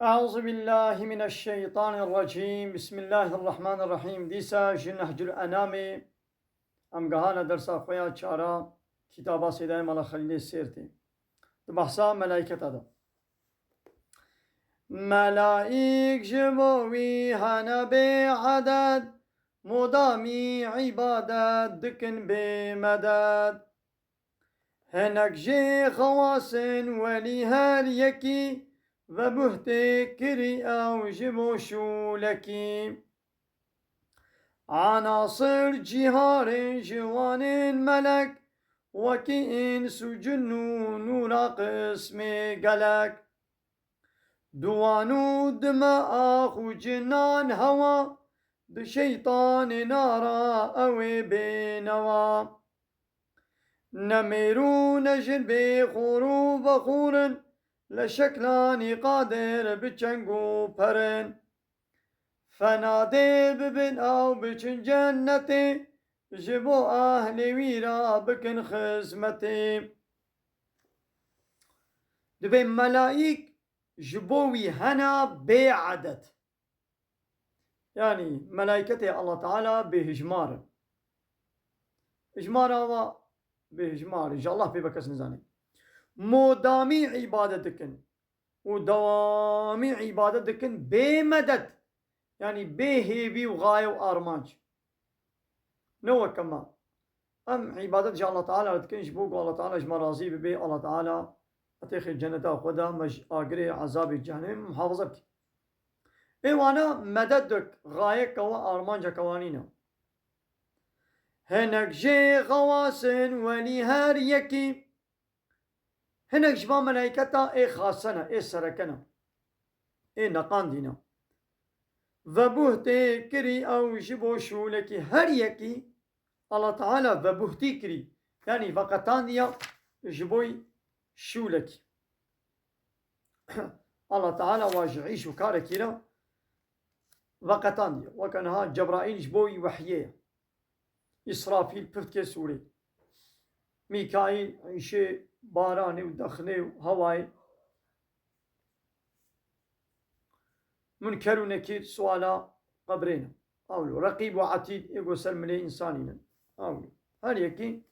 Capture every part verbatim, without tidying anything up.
Eûzubillahimineşşeytanirrecîm. Bismillahirrahmanirrahîm. Dîsa ji Nehcul Enamê em gehane dersa xwe ya çara kitaba Seydayê Mala Xelîlê Sêrtê. Di behsa melaîketa de. Melaîk ji bo wî hene bê edet, modamî îbadet dikin bê medet. Hinek jê xewas in welî her yekî, vebuhtê kirî ew ji bo şûlekî. Enasir cîharên ji wan in melek, wekî îns û cin û nûra qismê gelek. Duwan û dime ax û cinan hewa, di şeytanê nara ew ê bênewa. Ne mêr û ne jin bê xor û vexor in, li şeklanî qadir bi çeng û per in. Fena dê bibin ew biçin cennetê, ji bo ehlê wî re bikin xizmetê. Dibê melaîk ji bo wî hene bê edet. Yanî melaîketê Allah Teala bêhijmar in. Hijmara wa bêhijmar in. Ji Allah pê be kes nizane. Modamî îbadet dikin û dewamî îbadet dikin bê medet. Yanî bê hêvî û gaye û armanc. Ne weke me. Em îbadet ji Allah Teala re dikin, ji bo ku Allah Teala ji me razî bibe, Allah Teala etêxê cenneta xwe de me ji agirê ezabê cehennemê muhafaza bike. Ê wana medet dik, gayeke we, armanceke we nîne. Hinek jê xewas in welî her yekî. Hinek ji van melaîketa ê xase ne, ê sereke ne, ê neqandî ne. Vebuhtê kirî ew ji bo şûlekî, her yekî Allah Teala vebuhtî kirî. Yanî veqetandiya ji bo şûlekî. Allah Teala wa ji îş û karekî re veqetandiye. Weke niha Cebraîl ji bo wehyê ye. Îsrafîl pif dike sûrê. Mîkaîl îşê baranê û dexnê û hewayê. Munker û Nekîr suala qebrê ne. Awlo. Reqîb û Etîd ê ku ser milê însanî ne. Awlo. Her yekî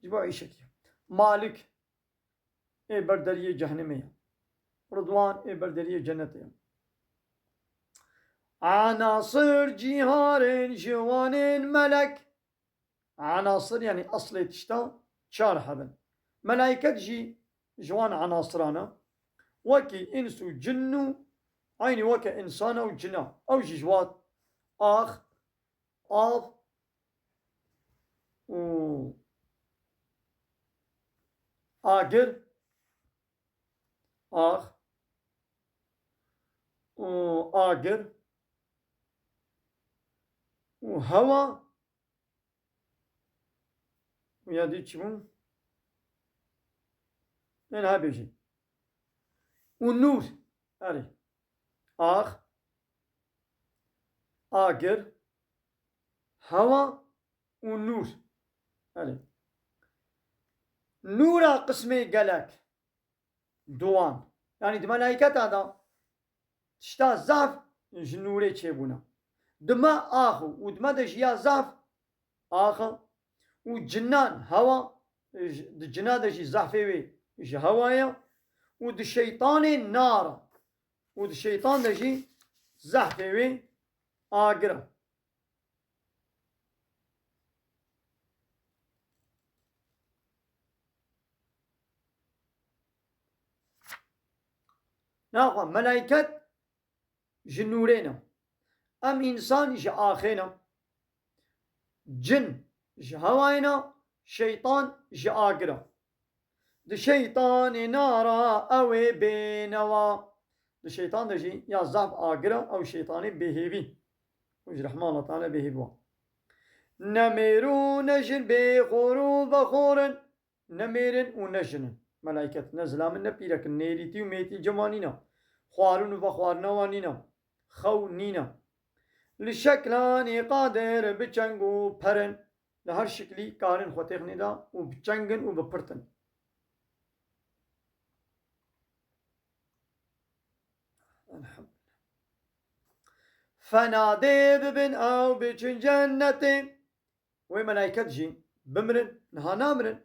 ji bo îşekî. Malik ê ber deriyê cehennemê ye. Ridwan ê ber deriyê cennetê ye. Enasir cîharên ji wan in melek. Enasir, yanî eslê tişta çar hebin. Melaîket jî ji wan enasiran e. Wekî îns û cin û eynî weke însan e û cin e. Ew jî ji wan ax, av û agir, ax û agir û hewa û ya dî çi bû? Ên ha bêjî. Û nûr. Erê. Ax, agir, hewa û nûr. Erê. Nûra qismê gelek. Duwan. Yanî di melaîketa de tişta zaf ji nûrê çêbûne. Di me ax û di me de jî ya zaf ax e. Û cinan hewa, di cina de jî zafê wê ji hewa ye. Û di şeytanê nar e. Û di şeytan de jî zafê wê agir e. Naxwe melaîket ji nûrê ne. Em însan ji axê ne. Cin ji hewayê ne, şeytan ji agir e. Di şeytanê nara ew ê bênewa. Di şeytan de jî ya zaf agir e, ew şeytanê bêhêvî. Û ji rehma Allah Teala bêhêvî wa. Ne mêr û ne jin bê xor û vexor in, ne mêr in û ne jin in. Melaîket ne zilam in, ne pîrek in, nêrîtî û mêtî cem wan nîne. Xwarin û vexwarina wan nîne. Xew nîne. Li şeklanê qadir bi çeng û per in. Li her şiklî karin xwe têxinê de û bi çeng in û bi pirt in. Fena dê bibin ew biçin cennetê. Wê melayket jî bimirin, niha namirin.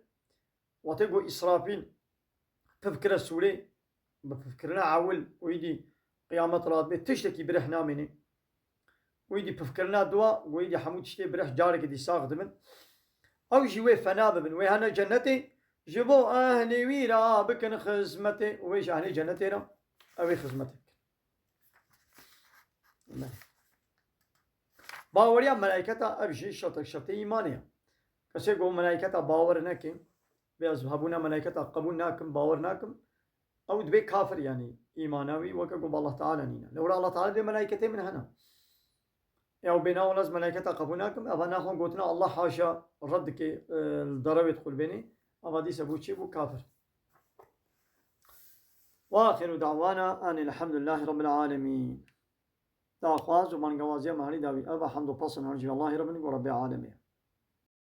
Wextê ku Îsrafîl pif kire sûrê, bi pifkirina ewil û îdî qiyamet radibê tiştekî bi rih namêne. Û îdî pifkirina dua, û îdî hemû tiştê bi rih carekê dî sax dibin. Ew jî wê fena bibin, wê hene cennetê, ji bo ehlê wî re bikin xizmetê, û wê ji ehlê cennetê re ew ê xizmetê bikin. Baweriya melayketa ev jî şertek şertê îmanê ye. Kesê ku melayketa bawer neke, bê ez hebûna melayketa qebûl nakim, bawer nakim, ew dibe kafir, yanî îmana wî weke ku bi Allah Teala nîne. Lewra Allah Teala dê melayketê min hene. Ew bê na wela ez melayketa qebûl nakim, eva naxwe gotina Allah haşa red dike, e, li derewê dixwe li bênê, eva dîse bû çi? Bû kafir. Wa axiru da'wana anil hamdulillahi rabbil alemin. Daxwaz û bangewaziya me herî dawî ev e, hemd û pes û her cî Allahî re bin ku Rebbê alemê.